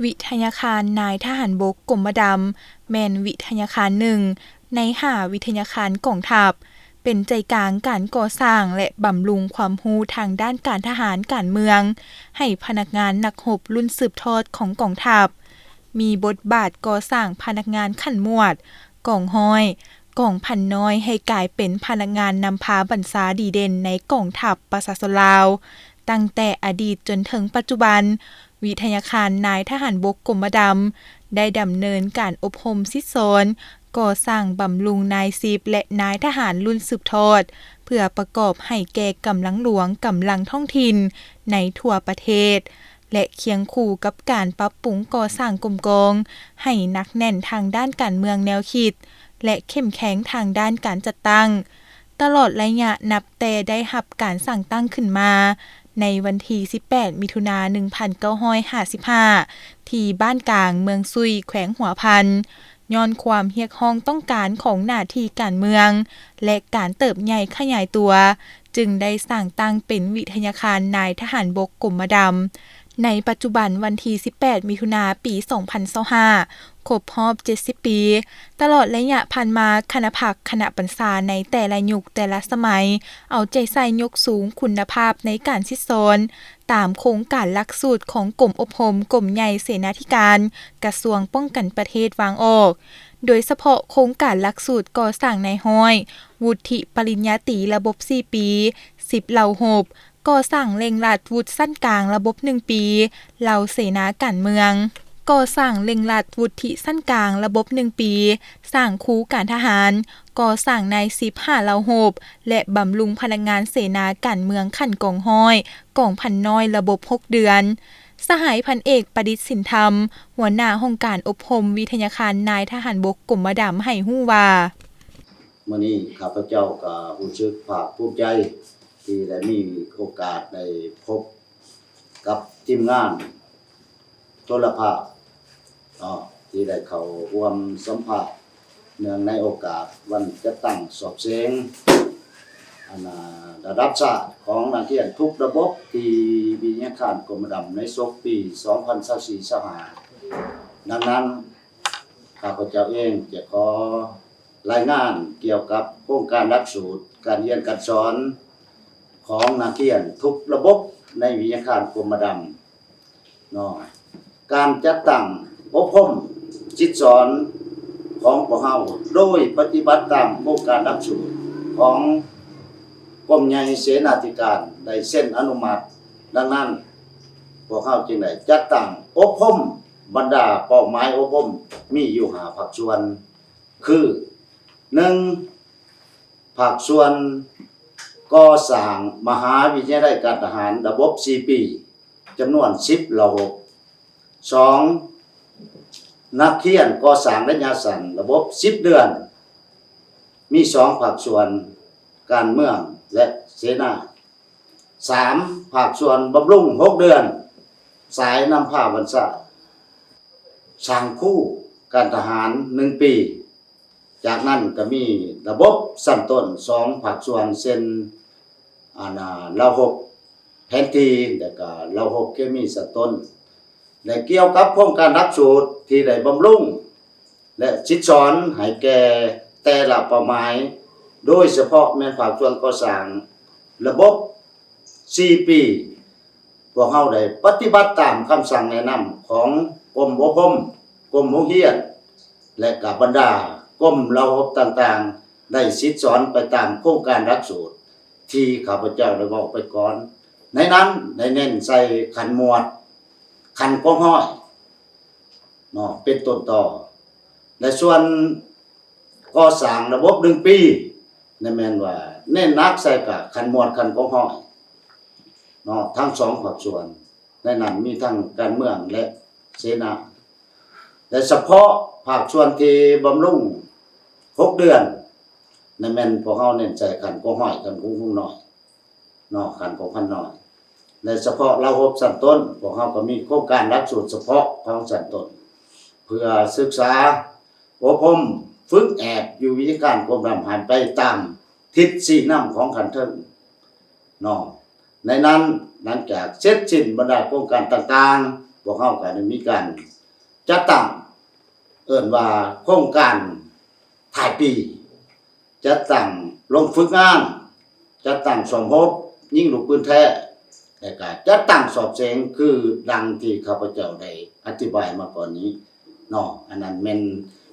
ວິທະຍາຄານນາຍທະຫານບົກກົມມະດຳ ແມ່ນວິທະຍາຄານໜຶ່ງໃນຫ້າວິທະຍາຄານກອງທັບ, ເປັນໃຈກາງການກໍ່ສ້າງ ແລະ ບຳລຸງຄວາມຮູ້ທາງດ້ານການທະຫານການເມືອງ ໃຫ້ພະນັກງານນັກຮົບລຸ້ນສືບທອດຂອງກອງທັບ, ມີບົດບາດກໍ່ສ້າງພະນັກງານຂັ້ນໝວດ, ກອງຮ້ອຍ, ກອງພັນນ້ອຍ ໃຫ້ກາຍເປັນພະນັກງານນຳພາບັນຊາດີເດັ່ນໃນກອງທັບປະຊາຊົນລາວ. ຕັ້ງແຕ່ອະດີດຈົນເຖິງປັດຈຸບັນ, ວິທະຍາຄານນາຍທະຫານບົກກົມມະດຳ ໄດ້ດຳເນີນການອົບຮົມສິດສອນ, ກໍ່ສ້າງບຳລຸງນາຍສິບ ແລະ ນາຍທະຫານລຸ້ນສືບທອດ ເພື່ອປະກອບໃຫ້ແກ່ກຳລັງຫຼວງ, ກຳລັງທ້ອງຖິ່ນໃນທົ່ວປະເທດ ແລະ ຄຽງຄູ່ກັບການປັບປຸງກໍ່ສ້າງກົມກອງໃຫ້ໜັກແໜ້ນທາງດ້ານການເມືອງແນວຄິດ ແລະ ເຂັ້ມແຂງທາງດ້ານການຈັດຕັ້ງ. ຕະຫຼອດໄລຍະນັບແຕ່ໄດ້ຮັບການສ້າງຕັ້ງຂຶ້ນມາໃນວັນທີສິບແປດ ມິຖຸນາ ໜຶ່ງພັນເກົ້າຮ້ອຍຫ້າສິບຫ້າ ທີ່ບ້ານກາງເມືອງຊຸຍ ແຂວງຫົວພັນ, ຍ້ອນຄວາມຮຽກຮ້ອງຕ້ອງການຂອງໜ້າທີ່ການເມືອງ ແລະ ການເຕີບໃຫຍ່ຂະຫຍາຍຕົວ, ຈຶ່ງໄດ້ສ້າງຕັ້ງເປັນວິທະຍາຄານນາຍທະຫານບົກກົມມະດຳ. ໃນປັດຈຸບັນ, ວັນທີສິບແປດ ມິຖຸນາ ປີສອງພັນຊາວຫ້າ ຄົບຮອບເຈັດສິບປີ. ຕະຫຼອດໄລຍະຜ່ານມາ, ຄະນະພັກ, ຄະນະບັນຊາໃນແຕ່ລະຍຸກແຕ່ລະສະໄໝ ເອົາໃຈໃສ່ຍົກສູງຄຸນນະພາບໃນການສິດສອນ ຕາມໂຄງການຫຼັກສູດຂອງກົມອົບຮົມກົມໃຫຍ່ເສນາທິການ ກະຊວງປ້ອງກັນປະເທດວາງອອກ, ໂດຍສະເພາະໂຄງການຫຼັກສູດກໍ່ສ້າງນາຍຮ້ອຍ, ວຸດທິປະລິນຍາຕີລະບົບສີ່ປີ, ສິບເຫຼົ່າຮົບ, ກໍ່ສ້າງເລັ່ງລັດວຸດຊັ້ນກາງລະບົບໜຶ່ງປີ, ເຫຼົ່າເສນາການເມືອງ, ກໍ່ສ້າງເລັ່ງລັດວຸດທິຊັ້ນກາງລະບົບໜຶ່ງປີ, ສ້າງຄູການທະຫານ, ກໍ່ສ້າງນາຍສິບຫ້າເຫຼົ່າຮົບ ແລະ ບຳລຸງພະນັກງານເສນາການເມືອງຂັ້ນກອງຮ້ອຍ, ກອງພັນນ້ອຍລະບົບຫົກເດືອນ. ສະຫາຍພັນເອກ ປະດິດ ສິນທຳ, ຫົວໜ້າຫ້ອງການອົບຮົມວິທະຍາຄານນາຍທະຫານບົກກົມມະດຳ ໃຫ້ຮູ້ວ່າ, ມື້ນີ້ຂ້າພະເຈົ້າກໍຮູ້ສຶກພາກພູມໃຈທີ່ໄດ້ມີໂອກາດໄດ້ພົບກັບທີມງານໂທລະພາບເນາະ ທີ່ໄດ້ເຂົ້າຮ່ວມສຳພາດເນື່ອງໃນໂອກາດວັນຈັດຕັ້ງສອບເສັງອັນນາ ລະດັບຊາດຂອງນັກຮຽນທຸກລະບົບທີ່ວິທະຍາຄານກົມມະດຳໃນສົກປີສອງພັນຊາວສີ່ ຊາວຫ້າ. ດັ່ງນັ້ນ ຂ້າພະເຈົ້າເອງຈະຂໍ ລາຍງານກ່ຽວກັບໂຄງການຫຼັກສູດການຮຽນການສອນຂອງນັກຮຽນທຸກລະບົບໃນວິທະຍາຄານກົມມະດຳເນາະ ການຈັດຕັ້ງອົບຮົມສິດສອນຂອງພວກເຮົາ ໂດຍປະຕິບັດຕາມໂຄງການຫຼັກສູດຂອງກົມໃຫຍ່ເສນາທິການໄດ້ເຊັນອະນຸມັດ. ດັ່ງນັ້ນ ພວກເຮົາຈຶ່ງໄດ້ຈັດຕັ້ງອົບຮົມ ບັນດາເປົ້າໝາຍອົບຮົມມີຢູ່ຫ້າພາກສ່ວນ ຄື ໜຶ່ງ ພາກສ່ວນກໍ່ສ້າງມະຫາວິທະຍາໄລການທະຫານລະບົບສີ່ປີ ຈຳນວນສິບລະບົບ, ສອງ ນັກຮຽນກໍ່ສ້າງໄລຍະສັ້ນລະບົບສິບເດືອນ ມີສອງພາກສ່ວນ ການເມືອງ ແລະ ເສນາ. ສາມ ພາກສ່ວນບຳລຸງຫົກເດືອນ ສາຍນຳພາບັນຊາ ສ້າງຄູການທະຫານໜຶ່ງປີ. ຈາກນັ້ນກໍມີລະບົບຊັ້ນຕົ້ນສອງພາກສ່ວນ ເຊັ່ນ ອັນນາ ລາວຮົບແຜນທີ່ ແລະກະລາວຮົບເຄມີຊັ້ນຕົ້ນ ແລະກ່ຽວກັບໂຄງການຫຼັກສູດທີ່ໄດ້ບຳລຸງ ແລະ ສິດສອນໃຫ້ແກ່ແຕ່ລະເປົ້າໝາຍ ໂດຍສະເພາະແມ່ນພາກສ່ວນກໍ່ສ້າງລະບົບສີ່ປີ ພວກເຮົາໄດ້ປະຕິບັດຕາມຄຳສັ່ງແນະນຳຂອງກົມອົບຮົມ, ກົມໂຮງຮຽນ ແລະກະບັນດາກົມລາວຮົບຕ່າງໆ ໄດ້ສິດສອນໄປຕາມໂຄງການຫຼັກສູດທີ່ຂ້າພະເຈົ້າໄດ້ເວົ້າໄປກ່ອນ. ໃນນັ້ນໄດ້ເນັ້ນໃສ່ຂັ້ນໝວດ, ຂັ້ນກອງຮ້ອຍເນາະ ເປັນຕົ້ນຕໍ ແລະ ສ່ວນກໍ່ສ້າງລະບົບໜຶ່ງປີ ນັ້ນແມ່ນວ່າເນັ້ນໜັກໃສ່ກະຂັ້ນໝວດ, ຂັ້ນກອງຮ້ອຍເນາະ ທັງສອງພາກສ່ວນ. ໃນນັ້ນມີທັງການເມືອງ ແລະ ເສນາ ແລະ ສະເພາະພາກສ່ວນທີ່ບຳລຸງຫົກເດືອນ ນັ້ນແມ່ນພວກເຮົາເນັ້ນໃສ່ຂັ້ນກອງຮ້ອຍ, ຂັ້ນກອງພັນນ້ອຍເນາະ, ຂັ້ນກອງພັນນ້ອຍ ແລະ ສະເພາະລາວຮົບຊັ້ນຕົ້ນ ພວກເຮົາກໍມີໂຄງການຫຼັກສູດສະເພາະຂອງຊັ້ນຕົ້ນ ເພື່ອສຶກສາອົບຮົມຝຶກແອບຢູ່ວິທະຍາຄານກົມມະດຳ ໃຫ້ໄປຕາມທິດຊີ້ນຳຂອງຂັ້ນເທິງເນາະ. ໃນນັ້ນ ຫຼັງຈາກເສັດສິ້ນບັນດາໂຄງການຕ່າງໆ ພວກເຮົາກໍໄດ້ມີການ ຈັດຕັ້ງ ເອີ້ນວ່າໂຄງການທ້າຍປີ, ຈັດຕັ້ງລົງຝຶກງານ, ຈັດຕັ້ງຊ້ອມຮົບຍິງລູກປືນແທ້ ແລະກະຈັດຕັ້ງສອບເສັງ ຄືດັ່ງທີ່ຂ້າພະເຈົ້າໄດ້ອະທິບາຍມາກ່ອນນີ້ເນາະ. ອັນນັ້ນແມ່ນ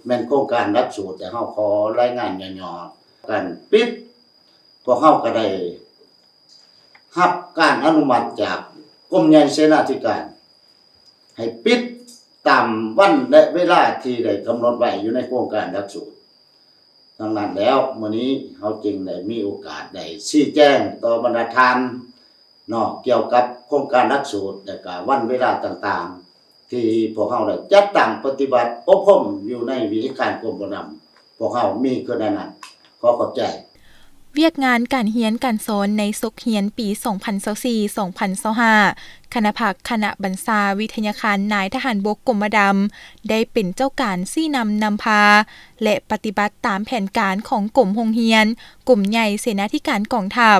ແມ່ນໂຄງການຫຼັກສູດ, ແຕ່ເຮົາຂໍລາຍງານຫຍໍ້ໆ. ການປິດ ພວກເຮົາກໍໄດ້ຮັບການອະນຸມັດຈາກກົມໃຫຍ່ເສນາທິການ ໃຫ້ປິດຕາມວັນ ແລະ ເວລາທີ່ໄດ້ກຳນົດໄວ້ຢູ່ໃນໂຄງການຫຼັກສູດ. ດັ່ງນັ້ນແລ້ວ ມື້ນີ້ເຮົາຈຶ່ງໄດ້ມີໂອກາດໄດ້ຊີ້ແຈງຕໍ່ບັນດາທ່ານເນາະ ກ່ຽວກັບໂຄງການຫຼັກສູດ ແລະກະວັນເວລາຕ່າງໆ ທີ່ພວກເຮົາໄດ້ຈັດຕັ້ງປະຕິບັດອົບຮົມຢູ່ໃນວິທະຍາຄານກົມບໍ່ນຳ ພວກເຮົາມີຄືໃນນັ້ນ. ຂໍຂອບໃຈ. ວຽກງານການຮຽນການສອນໃນສົກຮຽນປີສອງພັນຊາວສີ່ ສອງພັນຊາວຫ້າ ຄະນະພັກຄະນະບັນຊາວິທະຍາຄານນາຍທະຫານບົກກົມມະດຳ ໄດ້ເປັນເຈົ້າການຊີ້ນຳນຳພາ ແລະ ປະຕິບັດຕາມແຜນການຂອງກົມໂຮງຮຽນ, ກົມໃຫຍ່ເສນາທິການກອງທັບ.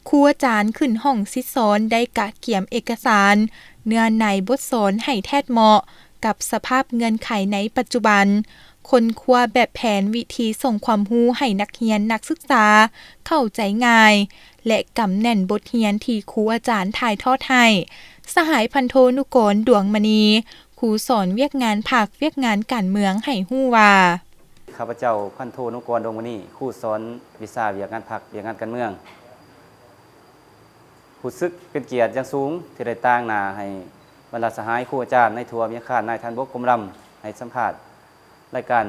ຄູອາຈານຂຶ້ນຫ້ອງສິດສອນໄດ້ກະກຽມເອກະສານ ເນື້ອໃນບົດສອນໃຫ້ແທດເໝາະກັບສະພາບເງື່ອນໄຂໃນປັດຈຸບັນ, ຄົ້ນຄວ້າແບບແຜນວິທີສົ່ງຄວາມຮູ້ໃຫ້ນັກຮຽນນັກສຶກສາເຂົ້າໃຈງ່າຍ ແລະ ກຳແໜ້ນບົດຮຽນທີ່ຄູອາຈານຖ່າຍທອດໃຫ້. ສະຫາຍພັນໂທ ນຸກອນ ດວງມະນີ, ຄູສອນວຽກງານພັກ, ວຽກງານການເມືອງ ໃຫ້ຮູ້ວ່າ, ຂ້າພະເຈົ້າ ພັນໂທ ນຸກອນ ດວງມະນີ, ຄູສອນວິຊາວຽກງານພັກ, ວຽກງານການເມືອງ, ຮູ້ສຶກເປັນກຽດຢ່າງສູງທີ່ໄດ້ຕາງໜ້າໃຫ້ບັນດາສະຫາຍຄູອາຈານໃນທົ່ວວິທະຍາຄານນາຍທະຫານບົກກົມມະດຳ ໃຫ້ສຳພາດລາຍການ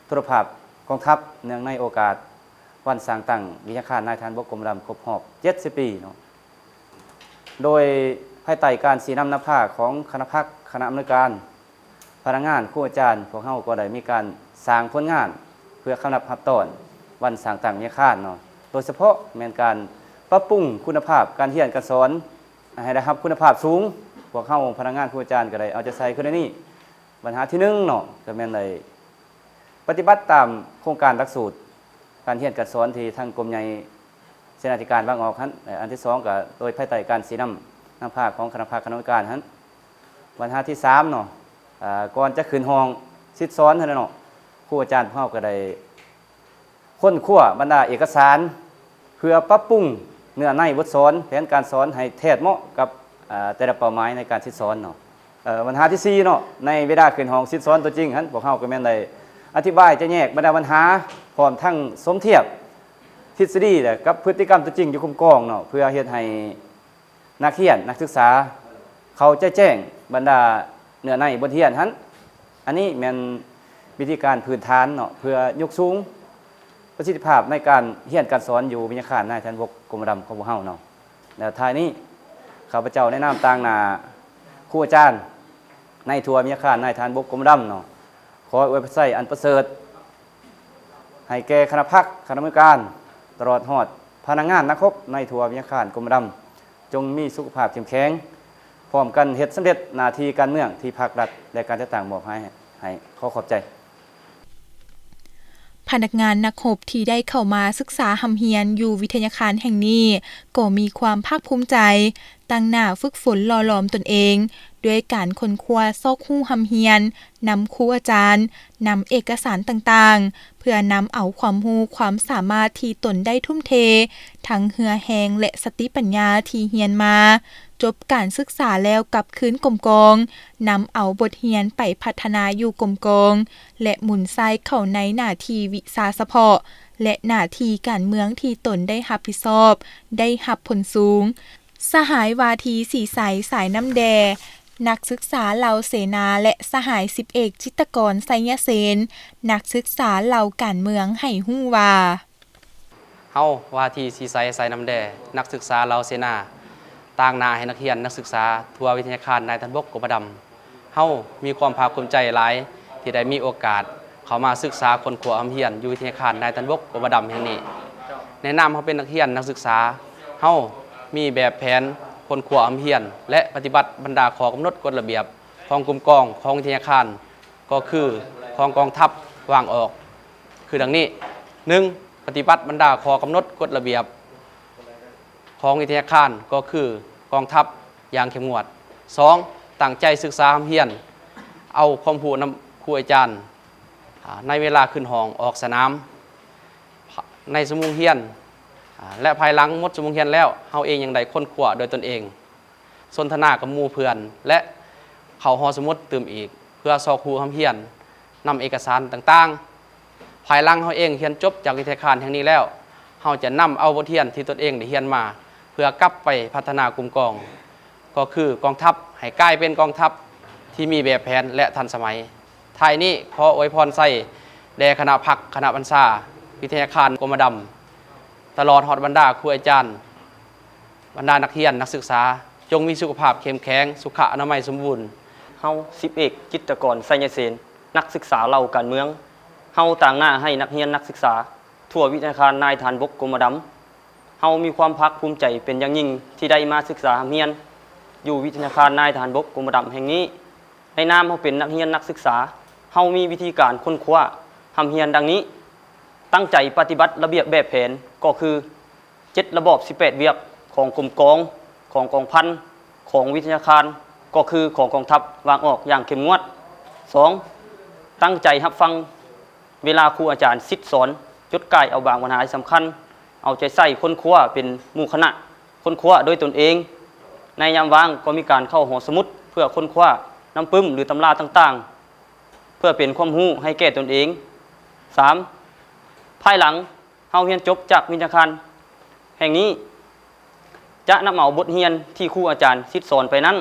ໂທລະພາບກອງທັບ ເນື່ອງໃນໂອກາດວັນສ້າງຕັ້ງວິທະຍາຄານນາຍທະຫານບົກກົມມະດຳຄົບຮອບເຈັດສິບປີເນາະ. ໂດຍພາຍໃຕ້ການຊີ້ນຳນຳພາຂອງຄະນະພັກ, ຄະນະອຳນວຍການ, ພະນັກງານ, ຄູອາຈານ, ພວກເຮົາກໍໄດ້ມີການສ້າງຜົນງານເພື່ອຄຳນັບຮັບຕ້ອນວັນສ້າງຕັ້ງວິທະຍາຄານເນາະ, ໂດຍສະເພາະແມ່ນການປັບປຸງຄຸນນະພາບການຮຽນການສອນໃຫ້ໄດ້ຮັບຄຸນນະພາບສູງ. ພວກເຮົາພະນັກງານ, ຄູອາຈານກໍໄດ້ເອົາໃຈໃສ່ຄືໃນນີ້. ບັນຫາທີໜຶ່ງເນາະ ກໍແມ່ນໄດ້ ປະຕິບັດຕາມໂຄງການຫຼັກສູດການຮຽນການສອນທີ່ທາງກົມໃຫຍ່ເສນາທິການວາງອອກຫັ້ນ, ແລະ ອັນທີສອງກໍໂດຍພາຍໃຕ້ການຊີ້ນຳນຳພາຂອງຄະນະພັກຄະນະອຳນວຍການຫັ້ນ. ບັນຫາທີສາມເນາະ ອາ ກ່ອນຈະຂຶ້ນຫ້ອງສິດສອນຫັ້ນແຫຼະເນາະ, ຄູອາຈານພວກເຮົາກໍໄດ້ຄົ້ນຄວ້າບັນດາເອກະສານ ເພື່ອປັບປຸງເນື້ອໃນບົດສອນ, ແຜນການສອນໃຫ້ແທດເໝາະກັບ ອາ ແຕ່ລະເປົ້າໝາຍໃນການສິດສອນເນາະ. ເອີ ບັນຫາທີສີ່ເນາະ ໃນເວລາຂຶ້ນຫ້ອງສິດສອນຕົວຈິງຫັ້ນ, ພວກເຮົາກໍແມ່ນໄດ້ອະທິບາຍຈະແຍກບັນດາບັນຫາ ພ້ອມທັງສົມທຽບທິດສະດີ ແລະ ກັບພຶດຕິກຳຕົວຈິງຢູ່ກົມກອງເນາະ, ເພື່ອເຮັດໃຫ້ນັກຮຽນ, ນັກສຶກສາເຂົ້າໃຈແຈ້ງບັນດາເນື້ອໃນບົດຮຽນຫັ້ນ. ອັນນີ້ແມ່ນວິທີການພື້ນຖານເນາະ ເພື່ອຍົກສູງປະສິດທິພາບໃນການຮຽນການສອນຢູ່ວິທະຍາຄານນາຍທະຫານບົກກົມມະດຳຂອງພວກເຮົາເນາະ. ແລ້ວທ້າຍນີ້ ຂ້າພະເຈົ້າໃນນາມຕາງໜ້າຄູອາຈານໃນທົ່ວວິທະຍາຄານນາຍທະຫານບົກກົມມະດຳເນາະ ຂໍອວຍພອນໄຊອັນປະເສີດໃຫ້ແກ່ຄະນະພັກ, ຄະນະກຳມະການ ຕະຫຼອດຮອດພະນັກງານນັກຮົບໃນທົ່ວວິທະຍາຄານກົມມະດຳ ຈົ່ງມີສຸຂະພາບເຂັ້ມແຂງ, ພ້ອມກັນເຮັດສຳເລັດໜ້າທີ່ການເມືອງທີ່ພັກລັດ ແລະ ການຈັດຕັ້ງມອບໃຫ້. ຂໍຂອບໃຈ. ພະນັກງານນັກຮົບທີ່ໄດ້ເຂົ້າມາສຶກສາຮ່ຳຮຽນຢູ່ວິທະຍາຄານແຫ່ງນີ້ ກໍມີຄວາມພາກພູມໃຈ, ຕັ້ງໜ້າຝຶກຝົນຫຼໍ່ຫຼອມຕົນເອງ ດ້ວຍການຄົ້ນຄວ້າຊອກຮູ້ຮ່ຳຮຽນນຳຄູອາຈານ, ນຳເອກະສານຕ່າງໆ ເພື່ອນຳເອົາຄວາມຮູ້ຄວາມສາມາດທີ່ຕົນໄດ້ທຸ່ມເທ ທັງເຫື່ອແຮງ ແລະ ສະຕິປັນຍາທີ່ຮຽນມາ, ຈົບການສຶກສາແລ້ວກັບຄືນກົມກອງ, ນຳເອົາບົດຮຽນໄປພັດທະນາຢູ່ກົມກອງ ແລະ ໝູນໃຊ້ເຂົ້າໃນໜ້າທີ່ວິຊາສະເພາະ ແລະ ໜ້າທີ່ການເມືອງທີ່ຕົນໄດ້ຮັບຜິດຊອບ ໄດ້ຮັບຜົນສູງ. ສະຫາຍ ວາທີ ສີໃສ ສາຍນ້ຳແດ່ ນັກສຶກສາເຫຼົ່າເສນາ ແລະ ສະຫາຍ ສິບເອກ ຈິດຕະກອນ ໄຊຍະເສນ ນັກສຶກສາເຫຼົ່າການເມືອງ ໃຫ້ຮູ້ວ່າ. ເຮົາ ວາທີ ສີໃສ ສາຍນ້ຳແດ່ ນັກສຶກສາເຫຼົ່າເສນາ ຕາງໜ້າໃຫ້ນັກຮຽນນັກສຶກສາທົ່ວວິທະຍາຄານນາຍທະຫານບົກກົມມະດຳ ເຮົາມີຄວາມພາກພູມໃຈຫຼາຍທີ່ໄດ້ມີໂອກາດເຂົ້າມາສຶກສາຄົ້ນຄວ້າຮ່ຳຮຽນຢູ່ວິທະຍາຄານນາຍທະຫານບົກກົມມະດຳແຫ່ງນີ້. ໃນນາມເຮົາເປັນນັກຮຽນນັກສຶກສາ ເຮົາມີແບບແຜນຄົ້ນຄວ້າຮ່ຳຮຽນ ແລະ ປະຕິບັດບັນດາຂໍ້ກຳນົດກົດລະບຽບຂອງກຸ່ມກອງຂອງວິທະຍາຄານ ກໍຄືຂອງກອງທັບວາງອອກ ຄືດັ່ງນີ້, ໜຶ່ງ ປະຕິບັດບັນດາຂໍ້ກຳນົດກົດລະບຽບ ຂອງວິທະຍາຄານ ກໍຄືກອງທັບຢ່າງເຂັ້ມງວດ. ສອງ ຕັ້ງໃຈສຶກສາຮ່ຳຮຽນ ເອົາຄວາມຮູ້ນຳຄູອາຈານ ອາ ໃນເວລາຂຶ້ນຫ້ອງອອກສະໜາມ ໃນຊົ່ວໂມງຮຽນ ອາ ແລະ ພາຍຫຼັງໝົດຊົ່ວໂມງຮຽນແລ້ວ ເຮົາເອງຍັງໄດ້ຄົ້ນຄວ້າດ້ວຍຕົນເອງ, ສົນທະນາກັບໝູ່ເພື່ອນ ແລະ ເຂົ້າຫໍສະໝຸດຕື່ມອີກ ເພື່ອຊອກຮູ້ຮ່ຳຮຽນນຳເອກະສານຕ່າງໆ. ພາຍຫຼັງເຮົາເອງຮຽນຈົບຈາກວິທະຍາຄານແຫ່ງນີ້ແລ້ວ, ເຮົາຈະນຳເອົາບົດຮຽນທີ່ຕົນເອງໄດ້ຮຽນມາ ເພື່ອກັບໄປພັດທະນາກົມກອງ ກໍຄືກອງທັບ ໃຫ້ກາຍເປັນກອງທັບທີ່ມີແບບແຜນ ແລະ ທັນສະໄໝ. ທ້າຍນີ້ ຂໍອວຍພອນໄຊແດ່ຄະນະພັກ, ຄະນະບັນຊາ, ວິທະຍາຄານກົມມະດຳ, ຕະຫຼອດຮອດບັນດາຄູອາຈານ, ບັນດານັກຮຽນ, ນັກສຶກສາ ຈົ່ງມີສຸຂະພາບເຂັ້ມແຂງ, ສຸຂະອະນາໄມສົມບູນ. ເຮົາ ສິບເອກ ຈິດຕະກອນ ໄຊຍະເສນ, ນັກສຶກສາເຫຼົ່າການເມືອງ, ເຮົາຕາງໜ້າໃຫ້ນັກຮຽນນັກສຶກສາທົ່ວວິທະຍາຄານນາຍທະຫານບົກກົມມະດຳ. ເຮົາມີຄວາມພາກພູມໃຈເປັນຢ່າງຍິ່ງທີ່ໄດ້ມາສຶກສາຮ່ຳຮຽນຢູ່ວິທະຍາຄານນາຍທະຫານບົກກົມມະດຳແຫ່ງນີ້. ໃນນາມເຮົາເປັນນັກຮຽນນັກສຶກສາ, ເຮົາມີວິທີການຄົ້ນຄວ້າຮ່ຳຮຽນດັ່ງນີ້: ຕັ້ງໃຈປະຕິບັດລະບຽບແບບແຜນ ກໍຄື ເຈັດລະບອບສິບແປດວຽກຂອງກົມກອງ, ຂອງກອງພັນ, ຂອງວິທະຍາຄານ ກໍຄືຂອງກອງທັບ ວາງອອກຢ່າງເຂັ້ມງວດ. ສອງ, ຕັ້ງໃຈຮັບຟັງເວລາຄູອາຈານສິດສອນ, ຈົດກາຍເອົາບາງບັນຫາທີ່ສຳຄັນ, ເອົາໃຈໃສ່ຄົ້ນຄວ້າເປັນໝູ່ຄະນະ, ຄົ້ນຄວ້າດ້ວຍຕົນເອງ. ໃນຍາມວ່າງກໍມີການເຂົ້າຫໍສະໝຸດເພື່ອຄົ້ນຄວ້ານ້ຳປຶ້ມ ຫຼື ຕຳລາຕ່າງໆ ເພື່ອເປັນຄວາມຮູ້ໃຫ້ແກ່ຕົນເອງ. ສາມ, ພາຍຫຼັງ ເຮົາຮຽນຈົບຈາກວິທະຍາຄານແຫ່ງນີ້ ຈະນຳເອົາບົດຮຽນທີ່ຄູອາຈານສິດສອນໄປນັ້ນ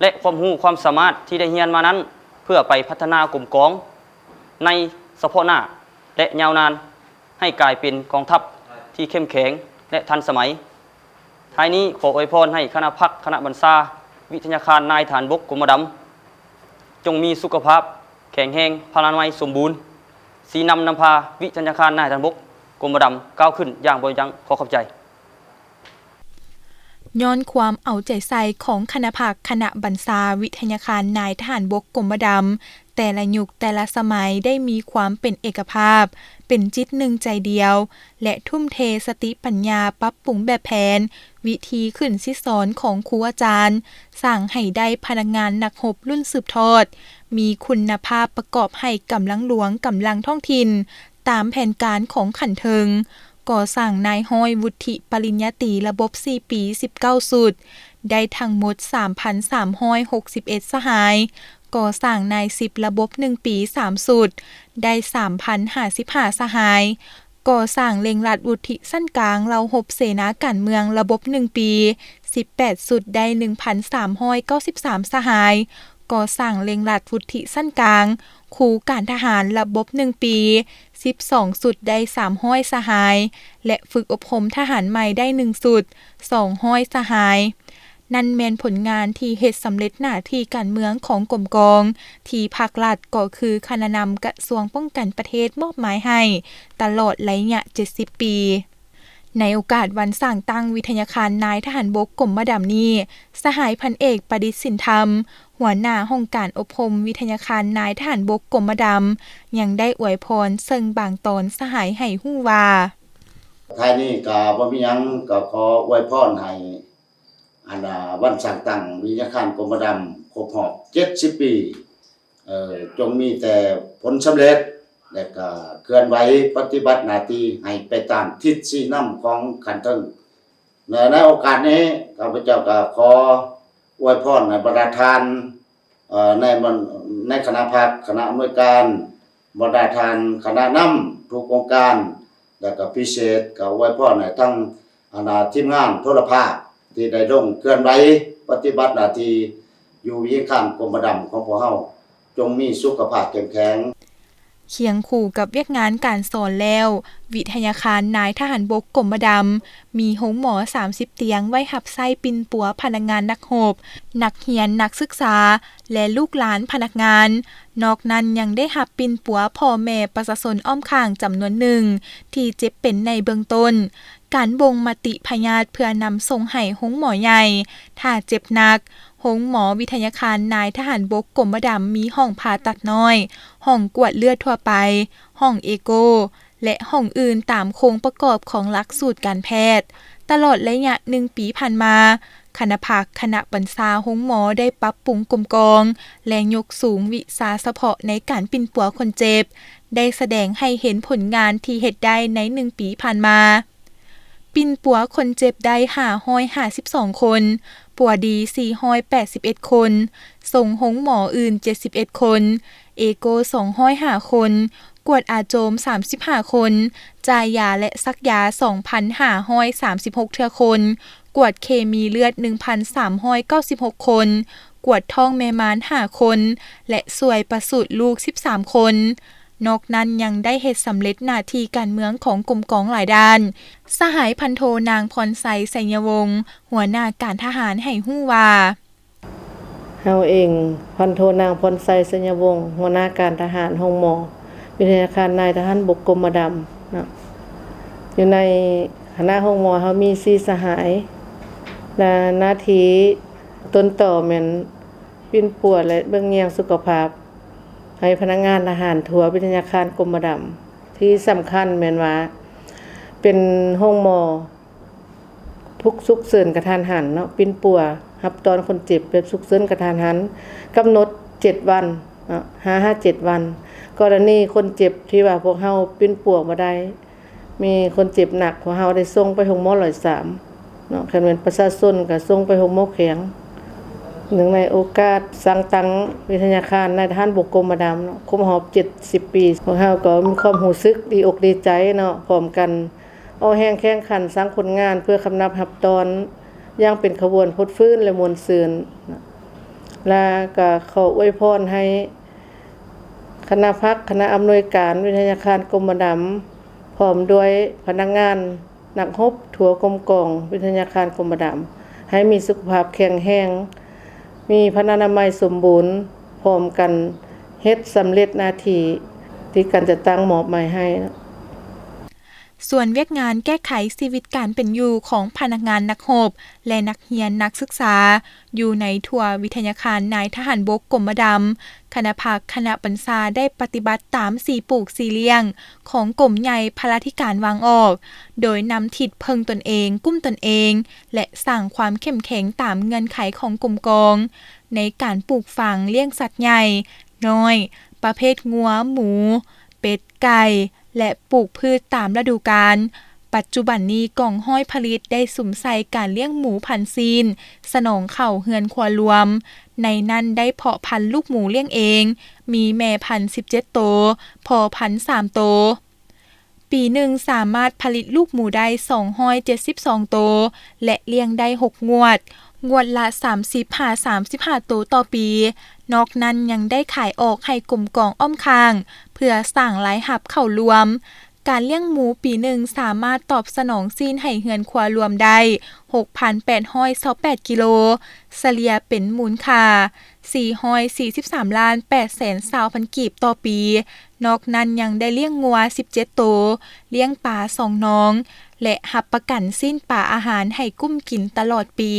ແລະ ຄວາມຮູ້ຄວາມສາມາດທີ່ໄດ້ຮຽນມານັ້ນ ເພື່ອໄປພັດທະນາກົມກອງໃນສະເພາະໜ້າ ແລະ ຍາວນານ ໃຫ້ກາຍເປັນກອງທັບທີ່ເຂັ້ມແຂງ ແລະ ທັນສະໄໝ. ທ້າຍນີ້ ຂໍອວຍພອນໃຫ້ຄະນະພັກ, ຄະນະບັນຊາ, ວິທະຍາຄານນາຍທະຫານບົກກົມມະດຳ ຈົ່ງມີສຸຂະພາບແຂງແຮງ, ພະລານາໄມສົມບູນ, ຊີ້ນຳນຳພາວິທະຍາຄານນາຍທະຫານບົກກົມມະດຳກ້າວຂຶ້ນຢ່າງບໍ່ຢຸດຢັ້ງ. ຂໍຂອບໃຈ. ຍ້ອນຄວາມເອົາໃຈໃສ່ຂອງຄະນະພັກ, ຄະນະບັນຊາ, ວິທະຍາຄານນາຍທະຫານບົກກົມມະດຳ ແຕ່ລະຍຸກແຕ່ລະສະໄໝໄດ້ມີຄວາມເປັນເອກະພາບ, ເປັນຈິດໜຶ່ງໃຈດຽວ ແລະ ທຸ່ມເທສະຕິປັນຍາປັບປຸງແບບແຜນ, ວິທີຂຶ້ນສິດສອນຂອງຄູອາຈານ, ສ້າງໃຫ້ໄດ້ພະນັກງານນັກຮົບລຸ້ນສືບທອດ, ມີຄຸນນະພາບປະກອບໃຫ້ກຳລັງຫຼວງ, ກຳລັງທ້ອງຖິ່ນ, ຕາມແຜນການຂອງຂັ້ນເທິງ, ກໍ່ສ້າງນາຍຮ້ອຍວຸດທິປະລິນຍາຕີລະບົບສີ່ປີ ສິບເກົ້າຊຸດ, ໄດ້ທັງໝົດ ສາມພັນສາມຮ້ອຍຫົກສິບເອັດສະຫາຍ, ກໍ່ສ້າງນາຍສິບລະບົບໜຶ່ງປີ ສາມຊຸດ, ໄດ້ ສາມພັນຫ້າສິບຫ້າສະຫາຍ, ກໍ່ສ້າງເລັ່ງລັດວຸດທິຊັ້ນກາງເຫຼົ່າຮົບເສນາການເມືອງລະບົບໜຶ່ງປີ ສິບແປດຊຸດ, ໄດ້ ໜຶ່ງພັນສາມຮ້ອຍເກົ້າສິບສາມສະຫາຍ, ກໍ່ສ້າງເລັ່ງລັດວຸດທິຊັ້ນກາງ ຄູການທະຫານລະບົບໜຶ່ງປີ ສິບສອງຊຸດ, ໄດ້ ສາມຮ້ອຍສະຫາຍ ແລະ ຝຶກອົບຮົມທະຫານໃໝ່ໄດ້ໜຶ່ງຊຸດ, ສອງຮ້ອຍສະຫາຍ. ນັ້ນແມ່ນຜົນງານທີ່ເຮັດສຳເລັດໜ້າທີ່ການເມືອງຂອງກົມກອງ ທີ່ພັກລັດ ກໍຄືຄະນະນຳກະຊວງປ້ອງກັນປະເທດມອບໝາຍໃຫ້ ຕະຫຼອດໄລຍະເຈັດສິບປີ. ໃນໂອກາດວັນສ້າງຕັ້ງວິທະຍາຄານນາຍທະຫານບົກກົມມະດຳນີ້, ສະຫາຍພັນເອກ ປະດິດ ສິນທຳ, ຫົວໜ້າຫ້ອງການອົບຮົມວິທະຍາຄານນາຍທະຫານບົກກົມມະດຳ ຍັງໄດ້ອວຍພອນເຊິ່ງບາງຕອນສະຫາຍໃຫ້ຮູ້ວ່າ, ທ້າຍນີ້ກໍບໍ່ມີຫຍັງ, ກໍຂໍອວຍພອນໃຫ້ ອັນ ອາ ວັນສ້າງຕັ້ງວິທະຍາຄານກົມມະດຳຄົບຮອບເຈັດສິບປີ, ເອີ ຈົ່ງມີແຕ່ຜົນສຳເລັດ ແລະ ກະເຄື່ອນໄຫວປະຕິບັດໜ້າທີ່ໃຫ້ໄປຕາມທິດຊີ້ນຳຂອງຂັ້ນເທິງ. ແລະ ໃນໂອກາດນີ້ ຂ້າພະເຈົ້າກໍຂໍອວຍພອນໃຫ້ບັນດາທ່ານ ເອີ ໃນ ໃນຄະນະພັກ, ຄະນະອຳນວຍການ, ບັນດາທ່ານຄະນະນຳທຸກອົງການ, ແລະ ກໍພິເສດກໍອວຍພອນໃຫ້ທັງ ອັນ ທີມງານໂທລະພາບທີ່ໄດ້ລົງເຄື່ອນໄຫວປະຕິບັດໜ້າທີ່ຢູ່ວິທະຍາຄານກົມມະດຳຂອງພວກເຮົາ ຈົ່ງມີສຸຂະພາບເຂັ້ມແຂງ. ຄຽງຄູ່ກັບວຽກງານການສອນແລ້ວ, ວິທະຍາຄານນາຍທະຫານບົກກົມມະດຳ ມີໂຮງໝໍສາມສິບຕຽງໄວ້ຮັບໃຊ້ປິ່ນປົວພະນັກງານນັກຮົບ, ນັກຮຽນ, ນັກສຶກສາ ແລະ ລູກຫຼານພະນັກງານ. ນອກນັ້ນຍັງໄດ້ຮັບປິ່ນປົວພໍ່ແມ່ປະຊາຊົນອ້ອມຂ້າງຈຳນວນໜຶ່ງທີ່ເຈັບເປັນໃນເບື້ອງຕົ້ນ, ການບົ່ງມະຕິພະຍາດເພື່ອນຳສົ່ງໃຫ້ໂຮງໝໍໃຫຍ່. ຖ້າເຈັບໜັກ, ໂຮງໝໍວິທະຍາຄານນາຍທະຫານບົກກົມມະດຳມີຫ້ອງຜ່າຕັດນ້ອຍ, ຫ້ອງກວດເລືອດທົ່ວໄປ, ຫ້ອງເອໂກ ແລະ ຫ້ອງອື່ນຕາມໂຄງປະກອບຂອງຫຼັກສູດການແພດ. ຕະຫຼອດໄລຍະໜຶ່ງປີຜ່ານມາ, ຄະນະພັກຄະນະບັນຊາໂຮງໝໍໄດ້ປັບປຸງກົມກອງ ແລະ ຍົກສູງວິຊາສະເພາະໃນການປິ່ນປົວຄົນເຈັບ, ໄດ້ສະແດງໃຫ້ເຫັນຜົນງານທີ່ເຮັດໄດ້ໃນໜຶ່ງປີຜ່ານມາ. ປິ່ນປົວຄົນເຈັບໄດ້ຫ້າຮ້ອຍຫ້າສິບສອງຄົນ, ປົວດີສີ່ຮ້ອຍແປດສິບເອັດຄົນ, ສົ່ງໂຮງໝໍອື່ນເຈັດສິບເອັດຄົນ, ເອໂກສອງຮ້ອຍຫ້າຄົນ, ກວດອາໂຈມສາມສິບຫ້າຄົນ, ຈ່າຍຢາ ແລະ ສັກຢາສອງພັນຫ້າຮ້ອຍສາມສິບຫົກເທື່ອຄົນ, ກວດເຄມີເລືອດໜຶ່ງພັນສາມຮ້ອຍເກົ້າສິບຫົກຄົນ, ກວດທ້ອງແມ່ມານຫ້າຄົນ ແລະ ຊ່ວຍປະສູດລູກສິບສາມຄົນ. ນອກນັ້ນຍັງໄດ້ເຮັດສຳເລັດໜ້າທີ່ການເມືອງຂອງກົມກອງຫຼາຍດ້ານ. ສະຫາຍພັນໂທ ນາງ ພອນໄຊ ໄຊຍະວົງ ຫົວໜ້າການທະຫານໃຫ້ຮູ້ວ່າ, ເຮົາເອງ ພັນໂທ ນາງ ພອນໄຊ ໄຊຍະວົງ ຫົວໜ້າການທະຫານໂຮງໝໍ ວິທະຍາຄານນາຍທະຫານບົກກົມມະດຳເນາະ, ຢູ່ໃນຄະນະໂຮງໝໍເຮົາມີສີ່ສະຫາຍ ແລະ ໜ້າທີ່ຕົ້ນຕໍແມ່ນປິ່ນປົວ ແລະ ເບິ່ງແຍງສຸຂະພາບໃຫ້ພະນັກງານທະຫານທົ່ວວິທະຍາຄານກົມມະດຳ. ທີ່ສຳຄັນແມ່ນວ່າເປັນໂຮງໝໍ ທຸກສຸກເສີນກະທັນຫັນເນາະ, ປິ່ນປົວຮັບຕ້ອນຄົນເຈັບແບບສຸກເສີນກະທັນຫັນ ກຳນົດເຈັດວັນເນາະ, ຫ້າຫາເຈັດວັນ. ກໍລະນີຄົນເຈັບທີ່ວ່າພວກເຮົາປິ່ນປົວບໍ່ໄດ້ ມີຄົນເຈັບໜັກ ພວກເຮົາໄດ້ສົ່ງໄປໂຮງໝໍຮ້ອຍສາມເນາະ, ຄັນແມ່ນປະຊາຊົນກະສົ່ງໄປໂຮງໝໍແຂວງ. ເນື່ອງໃນໂອກາດສ້າງຕັ້ງວິທະຍາຄານນາຍທະຫານບົກກົມມະດຳເນາະ ຄົບຮອບເຈັດສິບປີ, ພວກເຮົາກໍມີຄວາມຮູ້ສຶກດີອົກດີໃຈເນາະ, ພ້ອມກັນ ອອກແຮງແຂ່ງຂັນສ້າງຜົນງານເພື່ອຄຳນັບຮັບຕ້ອນຢ່າງເປັນຂະບວນຟົດຟື້ນ ແລະ ມ່ວນຊື່ນ ແລະ ກະຂໍອວຍພອນໃຫ້ຄະນະພັກຄະນະອຳນວຍການວິທະຍາຄານກົມມະດຳ ພ້ອມດ້ວຍພະນັກງານນັກຮົບທົ່ວກົມກອງວິທະຍາຄານກົມມະດຳ ໃຫ້ມີສຸຂະພາບແຂງແຮງ, ມີພະລານາໄມສົມບູນ, ພ້ອມກັນເຮັດສຳເລັດໜ້າທີ່ທີ່ການຈັດຕັ້ງມອບໝາຍໃຫ້. ສ່ວນວຽກງານແກ້ໄຂຊີວິດການເປັນຢູ່ຂອງພະນັກງານນັກຮົບ ແລະ ນັກຮຽນນັກສຶກສາ ຢູ່ໃນທົ່ວວິທະຍາຄານນາຍທະຫານບົກກົມມະດຳ, ຄະນະພັກຄະນະບັນຊາໄດ້ປະຕິບັດຕາມສີ່ປູກສີ່ລ້ຽງຂອງກົມໃຫຍ່ພະລາທິການວາງອອກ, ໂດຍນຳທິດເພິ່ງຕົນເອງ, ກຸ້ມຕົນເອງ ແລະ ສ້າງຄວາມເຂັ້ມແຂງຕາມເງື່ອນໄຂຂອງກົມກອງ ໃນການປູກຝັງລ້ຽງສັດໃຫຍ່, ນ້ອຍ, ປະເພດງົວ, ໝູ, ເປັດ, ໄກ່ ແລະ ປູກພືດຕາມລະດູການ. ປັດຈຸບັນນີ້ກອງຮ້ອຍຜະລິດໄດ້ສຸມໃສ່ການລ້ຽງໝູພັນຊີ້ນ ສະໜອງເຂົ້າເຮືອນຄົວລວມ, ໃນນັ້ນໄດ້ເພາະພັນລູກໝູລ້ຽງເອງ, ມີແມ່ພັນສິບເຈັດໂຕ, ພໍ່ພັນສາມໂຕ. ປີໜຶ່ງສາມາດຜະລິດລູກໝູໄດ້ສອງຮ້ອຍເຈັດສິບສອງໂຕ ແລະ ລ້ຽງໄດ້ຫົກງວດ, ງວດລະສາມສິບຫາສາມສິບຫ້າໂຕຕໍ່ປີ. ນອກນັ້ນຍັງໄດ້ຂາຍອອກໃຫ້ກົມກອງອ້ອມຂ້າງ ເພື່ອສ້າງລາຍຮັບເຂົ້າລວມ. ການລ້ຽງໝູປີໜຶ່ງສາມາດຕອບສະໜອງຊີ້ນໃຫ້ເຮືອນຄົວລວມໄດ້ຫົກພັນແປດຮ້ອຍຊາວແປດກິໂລ, ສະເລ່ຍເປັນມູນຄ່າສີ່ຮ້ອຍສີ່ສິບສາມລ້ານແປດແສນຊາວພັນກີບຕໍ່ປີ. ນອກນັ້ນຍັງໄດ້ລ້ຽງງົວສິບເຈັດໂຕ, ລ້ຽງປາສອງໜອງ ແລະ ຮັບປະກັນຊີ້ນປາອາຫານໃຫ້ກຸ້ມກິນຕະຫຼອດປີ.